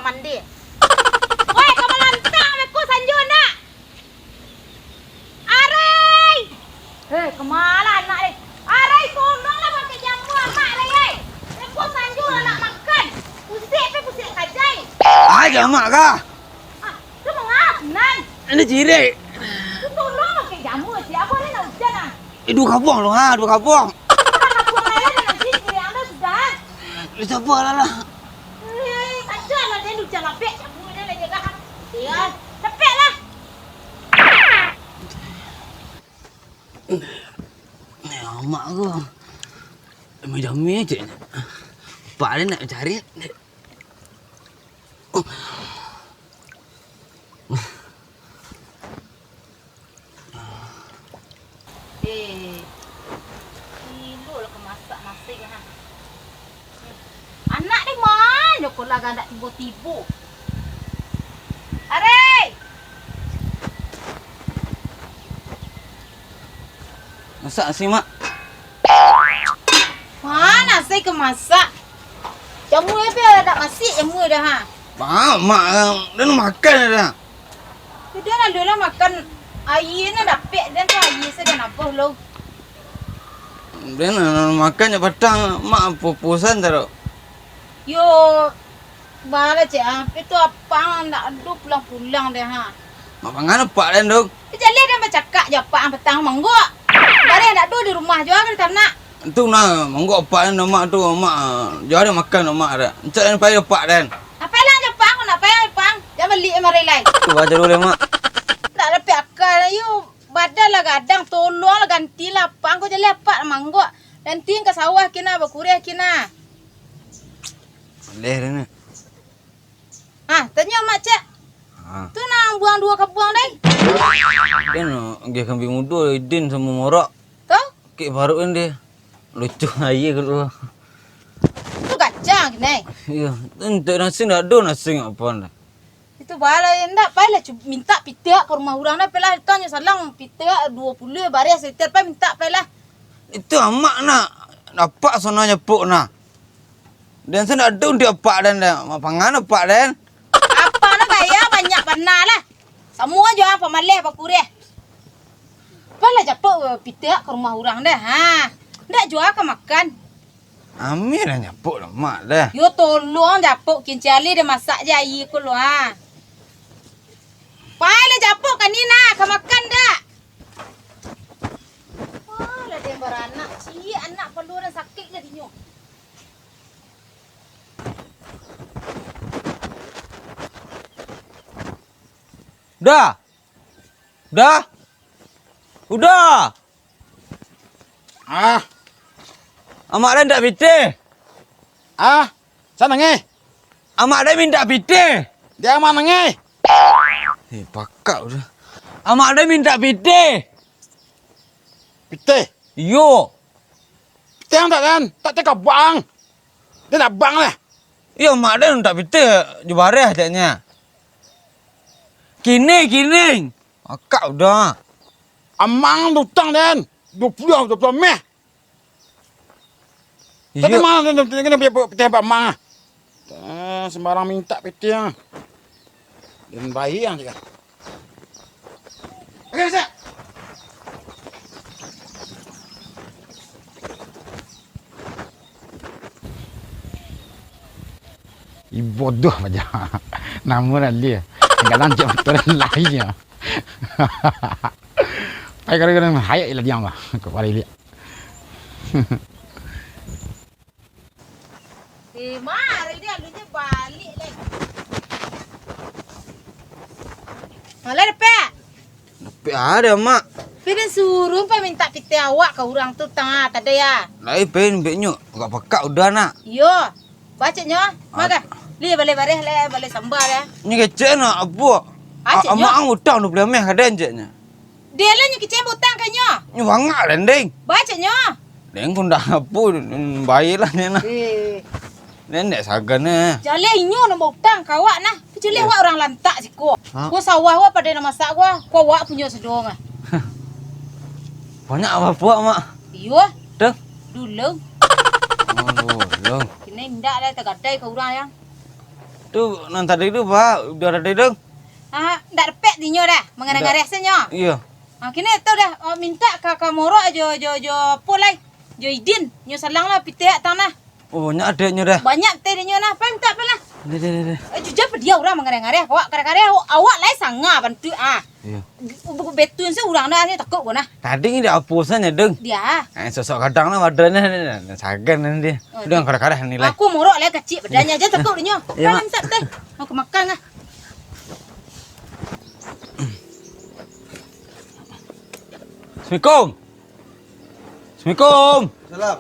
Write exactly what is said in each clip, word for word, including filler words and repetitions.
Mandi. Woi, ka malantak beko sanjo nak. Arai! Eh, kama lah anak deh? Arai, tolonglah pakai jamu amak, Arai, ai. Beko sanjo lah nak makan. Pusik pe pusik kajai. Ai, ka amak kah? Ah, tu mangah, Nan? Ini cirik. Tu tolong pakai jamu, siapa ni nak hujan ah? Eh, duo kabuang tu, ha, duo kabuang. Duo kabuang lah, ya, nanti cirik anda sudah. Dia sabar lah, lah. Eh, kacau lah dia ni, hujan lapik, jamu dia lah jaga. Ya, cepatlah. Eh, amak tu. Jamai-jamai je. Pak dia nak cari. Eh, gilo lah ka masak nasi ko, ha. Anak ni ma nyo ko lah gandak tibo-tibo. Arai! Masak nasi, Mak. Ma nasi ka masak? Jamu apo dak masik jamu dah, ha? Ba, Mak, dah nak makan dah. Sudah lah, lah makan aia nan dapek, dan tu aia sudah nabuh lo. Dah nak makan je patang, Mak, pupusan taruh. Yo, bala cek ah, itu apang ndak ado pulang-pulang deh, ha. Mak pangan apak den tu? Jaleh den bacakak jo apak ang patang mangguak. Bareh ndak ado di rumah jo kan tanak. Tu nah, mangguak apak den, mak tu, mak, jo ado makan mak dak. Encak den pai apak den. Apai lah jo apak ang, nak pai apak ang. Jan bali mari lai. Tu baca dulu, Mak. Ndak dapek akal, ayo. Badan lah gadang, tolonglah gantilah apak ang ko jaleh apak mangguak. Nanti ka sawah kina, bakureh kina. Leh den. Ah, tanyo mak cek. Ah. Tu nan buang duo kabuang dai. Den, ah, agiah kambing mudo, idin samo morak. Tu? Kek baruak kan dia. Lucu aia kaluar. Tu kacang, kinai. Iyo, tu ndak nasi ndak ado, nasi ngapa ndak? Itu bala, ndak, pailah cu-, mintak pitih ka rumah urang dah, pailah tanyo salang pitih duo puluah bareh setel, pai mintak, pailah. Itu amak nak, apak sono nyepuk nah. Den sen ado di apak den dah, mak pangan apak den. Apak nak gaya banyak bana lah. Samo jo ang pamaleh bakureh. Apalah japok pitih ka rumah urang dah, ha. Ndak jo ka makan. Amih lah nyapok lah, Mak, dah. Yo, tolong japok kincali dah masak je aia ko lo, ha. Pailah japok ka ni nah, ka makan dak? Wah, lah den baranak, ciek anak paluah sakik lah dinyo. Dah. Dah. Udah. Ah. Amak den mintak pitih. Ah, sa nangih? Amak den mintak pitih. Di amak nangih? Eh, pakak udah. Amak den mintak pitih. Pitih? Iyo. Pitih ang tak, kan? Tak cakap bang. Dia tak bang lah. Iyo, amak den mintak pitih jo bareh caknyo. Kini, kini. Pakak udah. Amang utang den. Duo puluah, duo puluah meh. Tapi iyo. Mah, dia, dia, dia, dia, dia, dia, dia, dia, dia, dia, dia, sembarang mintak pitih ah. Dan bayi yang cakap. Oke, bisa. Ih, bodoh aja. Namun lah dia. Kadang cek motor lain ya. Pai kadang-kadang hayat lah diam lah. Kau balik dia. Eh, mari dia alunnya balik lagi. Malah dapek. Dapek ada, Mak. Pai den suruh pai mintak pitih awak ka urang tu tangah tadi ya. Lai pai mbek nyo, agak pakak udah nak. Iyo. Bacaknyo, maka. Li balai bareh, le balai samba ya. Nyo kecek nak apo? Bacaknyo. Amak ang utang duo puluah meh kaden ceknyo. Dia lah nyo kecek utang ka nyo. Nyo bangak lah, Ding. Bacaknyo. Ding pun dah apo, baiklah ni nah. Eh. Nenek sagan eh. Jaleh inyo nan bautang ka awak nah. Kecuali awak urang lantak siko. Ha? Ko sawah awak pado nan masak ko, ko awak punyo sado mah. Banyak apo-apo, Mak? Iyo. Dah. Dulu. Oh, dulu. Kini indak lah tagadai ka urang yang. Tu nan tadi tu, Pak, udah tadi tu. Ah, ndak dapek dinyo dah, mangareh-ngareh se nyo. Iyo. Ah, kini tu dah, oh, mintak ka, ka Morok jo, jo, jo apo lai? Jo Idin, nyo salang lah pitih tanah. Oh, banyak adeknyo dah. Banyak pitih dinyo nah, pai mintak pai lah. Deh, deh, deh, deh. Eh, jujur padiah urang mangareh-ngareh, awak kareh-kareh, awak, awak lai sanga bantuak ah. Iyo. Bu-, bu-, betun se urang dah, nyo takuik ko nah. Tadi ni dak apo sajo, Deng. Dia. Eh, sosok gadang lah badannyo, sagan nanti. Oh, udah, kareh-kareh ni lah. Aku Morok lah kecik badannyo, jan takuik dinyo. Iyo, Mak. Pai mintak teh. Mau ka makan lah. Assalamualaikum. Assalamualaikum. Salam.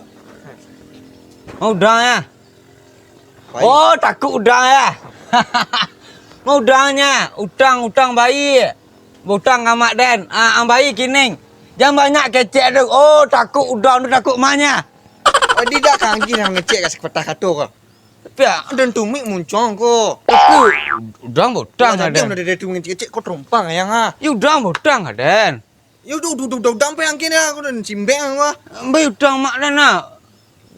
Mau udang ya? Baik. Oh, takuik udang ya? Mau udangnya? Utang, utang baik. Bautang ka Mak den. Ah, ang baik kini. Jan banyak kecek tu. Oh, takuik udang tu, takuik manya. Oh, di dak kanggih nan ngecek ka sapatah kato ko. Tapi, ah, den tumik muncuang ko. Takuik udang bautang ka den. Udah, udah, udah, tumik ngecek-ngecek ko terompang ayang ah. Ya udang bautang ka den. Ya udah, udah, udah, udah, udah, sampai angkin ya, aku udah cimbek aku ah. Ambil utang mak dah nak.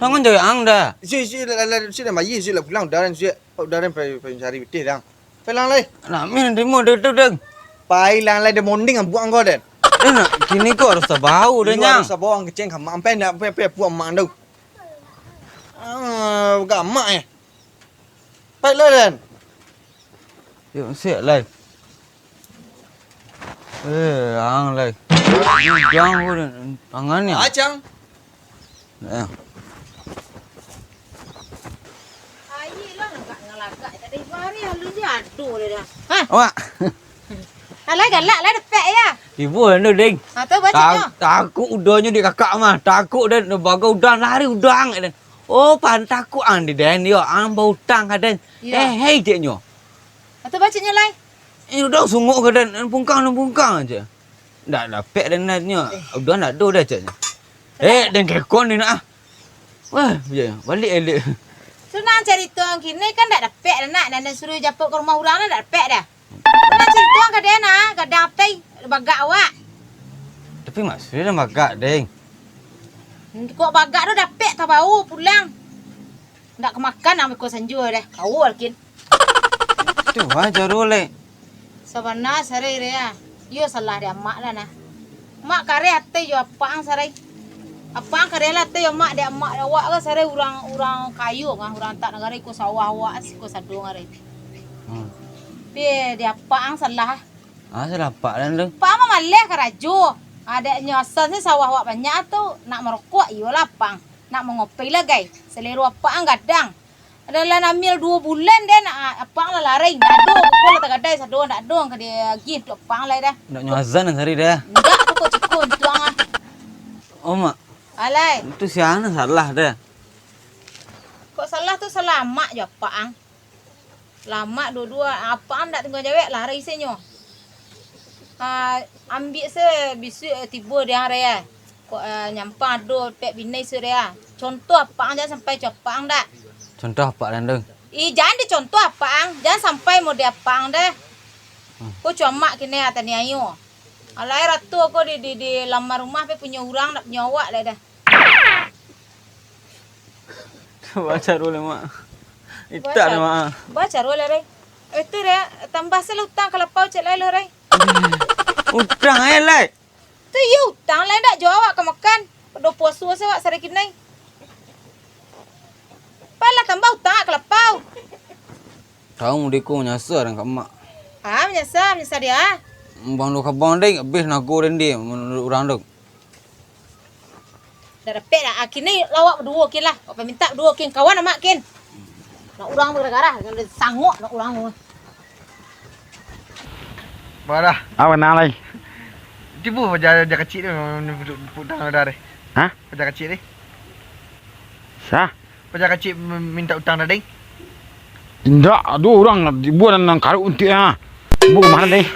Tangan jawek ang dah. Si, si, lah, lah, lah, si dah bayar, si lah pulang, udah, si, udah, pai, pai cari pitih dah. Pai lang lai. Nak min terima duit tu, Deng. Pai lang lai, dah monding ang buang kau, Den. Eh, nak, kini kau harus tabau dah, Nyang. Harus tabau ang keceng ka mak, sampai nak, sampai, sampai puang mak tu. Ah, gamak eh. Pai lah, Den. Yo, siap lai. Eh, ang lai. Udang ko, tangan ni. Acang. Ya. Ayi lah, lagak-lagak tadi. Hari lalu je aduh dia dah. Hah? Awak. Alai galak lah dapek ya. Ibu anu, Ding. Ha, tu baca nyo. Takuik udangnyo di kakak mah. Takuik den, bagai udang, lari udang, den. Oh, pan takuik ang di den, yo. Ang bautang ka den. Iyo. Eh, hei, ceknyo. Ha, tu baca nyo lai. Eh, udang sungguah ka den, pungkang, pungkang aja. Ndak dapek den nyo. Udang ndak ado dah, ceknyo. Eh, den kekon ni nak ah. Wah, baliak elok. Tu nan carito kini kan ndak dapek dah nak, nan den suruah japok ka rumah urang dah ndak dapek dah. Pernah carito ka den ah, gadang atai bagak awak. Tapi maksudnyo bagak, Ding. Kok bagak tu dapek tabao pulang. Ndak ka makan ang beko sanjo deh. Kawo lah kin. Tu ah, caro lek. Sabana sarai deh ah. Iyo salah dek amak lah nah. Mak kareh atai jo apak ang sarai. Apak ang kareh lah atai jo mak dek amak awak kan sarai urang, urang kayo kan, urang tak nagari iko sawah awak siko sadong arai. Hmm. Tapi di apak ang salah. Ah, salah apak den tu. Apak ang mamaleh karajo. Adaknyo asan se sawah awak banyak tu, nak marokok iyolah apak ang. Nak mangopi lah gai. Salero apak ang gadang. Adalah namil duo bulan deh, nak, apak ang lah larai. Ndak ado, kumpul lah tagadai sado, ndak ado ang ka diagiah untuak apak ang lai dah. Ndak nyo azan sari dah. Ndak tu kok ciko untuak ang ah. Oh, Mak. Alai. Tu siang salah dah. Kok salah tu salah amak jo apak ang. Lamak duo-duo, apak ang ndak tunggu jawek, lari se nyo. Ah, ambiak se bisuak tibo di ang rai ah. Kok, ah, nyampang ado pek binai se rai ah. Contoh apak ang jan sampai co apak ang dak. Contoh apak ang tu. Ih, jan dicontoh apak ang, jan sampai mode apak ang dah. Hmm. Ko co amak kini ah taniayo. Alai rato ko di, di, di laman rumah pe punyo urang, dak punyo awak lai dah. Baca dulu, Mak. Itak ni, Mak. Baca dulu, Rai. Eh, tu, Rai, tambah se lah utang ka lapau cek lai lo, Rai. Utang eh, lai. Tu iyo utang lai, ndak jo awak ka makan. Pado puaso se awak sari kinai. Palah tambah utang ka lapau. Tahu mudi ko manyasa dan ka mak. Ah, manyasa, manyasa dia. Bang lo kabang dek, habis nago dan dia menurut orang tu. Dah dapek dah. Ah, kini lawak baduo kin lah. Awak pamintak baduo kin. Kawan amak kin. Nak urang bagarah-garah. Sangok nak urang tu. Barah. Apo nan lai? Tibo paja, paja kacik tu, putang dah deh. Hah? Paja kacik deh. Sah? Paja kacik mintak utang dah deh. Indak, tu urang tibo nan, nan karuk untuak ah. Tibo ka ma deh?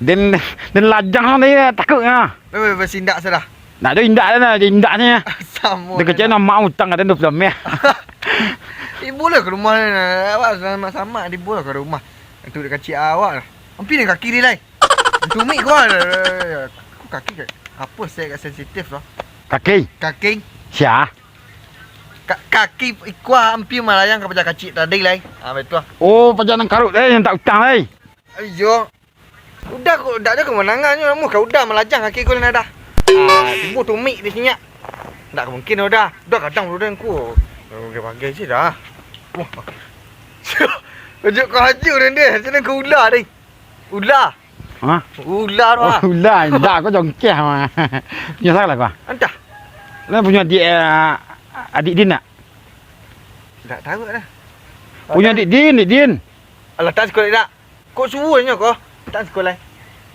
Den, den lajang deh, takuik ah. Weh, weh, basindak sudah. Ndak ado indak dah, indak ni. Samo. Dia kecil nama utang ada dua puluh meh. Ibo lah ka rumah ni. Awak sama-sama ibo lah ka rumah. Itu dia kacik awak lah. Ampi ni kaki dia lai. Tumik kau lah. Aku kaki ke? Apa saya kat sensitif lah. Kaki? Kaki. Sia? Ka-, kaki ikua ampia malayang ka paja kacik tadi lai. Ah, batua. Oh, paja nan karuik, eh, nan tak utang, eh. Iyo. Uda ko, dak ado kamanangannyo, namun ka uda malajang kaki ko lai dah. Ah, tibo tumik di sinyak. Dak mungkin uda. Uda kadang uda ko. Bagai-bagai se dah. Wah. Kajut ko aja uda deh. Macam ka ula deh. Ula. Hah? Ula tu, oh, ah. Ula, indak, ko jongkeh mah. Punyo sia lah ko? Antah. Lah punyo adik, eh, adik Din tak? Dak tahu dah. Punyo adik Din, adik Din. Alah, tak sekolah dak. Kok suruh nyo ko? Tak sekolah.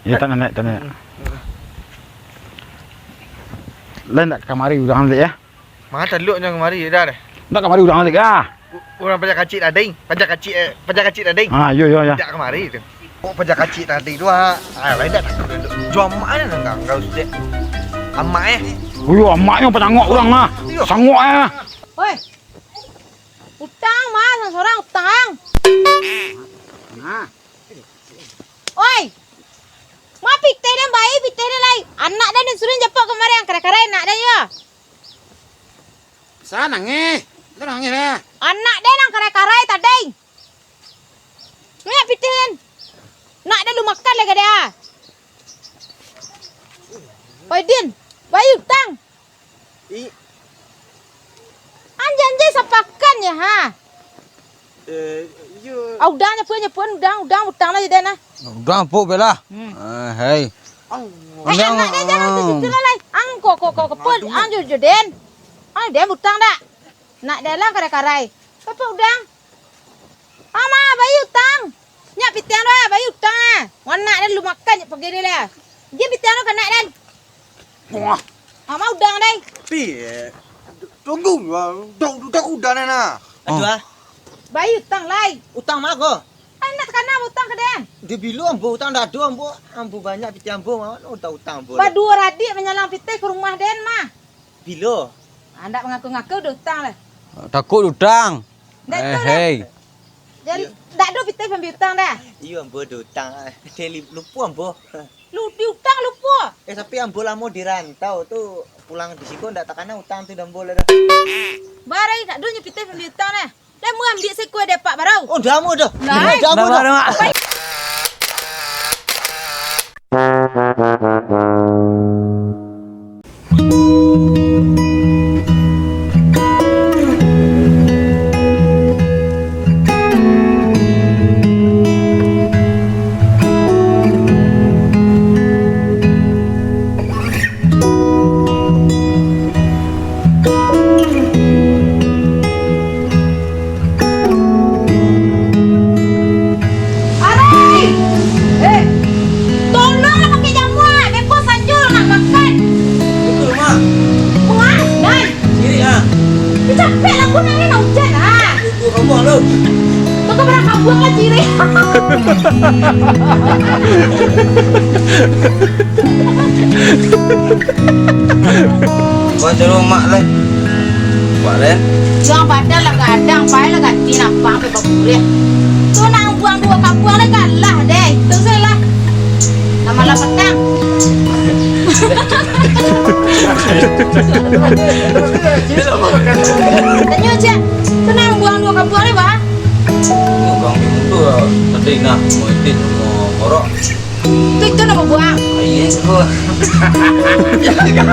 Ya, tak naik, tak naik. Hmm. Lain tak kamari urang dek ya? Manga talok nyo kamari dah deh. Ndak kamari urang baliak ah. U-, urang paja kacik tadi. Paja kacik, eh, paja kacik tadi. Ah, yo, yo, yo. Ndak kamari tu. Oh, paja kacik tadi tu, ah. Ah, lain dak takut tu. Jo amak eh, nang ganggu stek. Amak eh. Uyo, amaknyo panyangok urang lah. Iyo. Sangok eh. Oi. Utang mah, sorang utang. Nah. Oi. Ma pitih den bayi, pitih den lai. Anak den disuruah japok kamari, ang karai-karai anak den yo. Sa nangih? Itu nangih lah. Anak den nang karai-karai tadi. Nyo pitih den. Nak den lu makan lai ka dia. Oi Din, bayi utang. I- Ang janji sapakan ya ha. Eh, iyo. Ah, udang nyapuan, nyapuan, udang, udang, utang lah jadi nah. Udang apo bela? Hmm. Eh, hei. Allah. Eh, udang, anak dia jangan ah. Situ lah lai. Ang ko, ko, ko, kepul, ang jujur den. Ah, dia utang dak? Nak dalam karai-karai. Apa udang? Ama, bayi utang. Nyak pitiang doh, bayi utang ah. Anak den lu makan nyak pagi ni lah. Dia pitiang doh kanak den. Wah. Ama udang dai. Pi, eh, tunggu, ah, udah, udah, udah, udah, nah, nah. Aduh, ah. Bayi utang lai. Utang ma ko? Anak takana utang ka den. Di bilo ambo utang dak ado ambo. Ambo banyak pitiang ambo, ma utang-utang ambo. Baduo radik manyalang pitih ka rumah den mah. Bilo? Ah, ndak mangaku-ngaku dah utang lah. Takut utang. Ndak itu dah. Eh, hei. Jadi, ndak ado pitih pambi utang dah. Iyo, ambo ado utang. Teli lupo ambo. Lu diutang lupo. Eh, tapi ambo lamo di rantau tu, pulang di siko ndak takana utang tu dah ambo lah dah. Barai ndak ado nyo pitih pambi utang dah. Lah, mu ambiak saikua dek Pak Barau. Oh, dah, mu dah. Lai. Dah, mu dah. Dah, dah. Arai! Eh, tolonglah pakai jamuah, beko sanjo nak makan. Betul, Mak. Wah, Nan. Cirik, ah. Capek lah, pun hari nak hujan, ah. Buah kabuang tu. Kau pernah kabuang lah, cirik. Buat dulu mak lai. Buat lai. Juang badan lah gadang, pai lah ganti nampak sampai bakuliah. Tu nak buang dua kabuang lai galah deh. Tu salah. Nama lah petang. Tanyo je. Tu nak buang dua kabuang lai, bah. Buang di mutu lah. Tadi nak mau edit, mau ngorok. Tu, itu nak buang. Iya, itu. Itu, itu jangan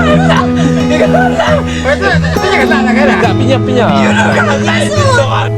nak, nak, nak. Enggak, pinjam, pinjam. Iya, nak.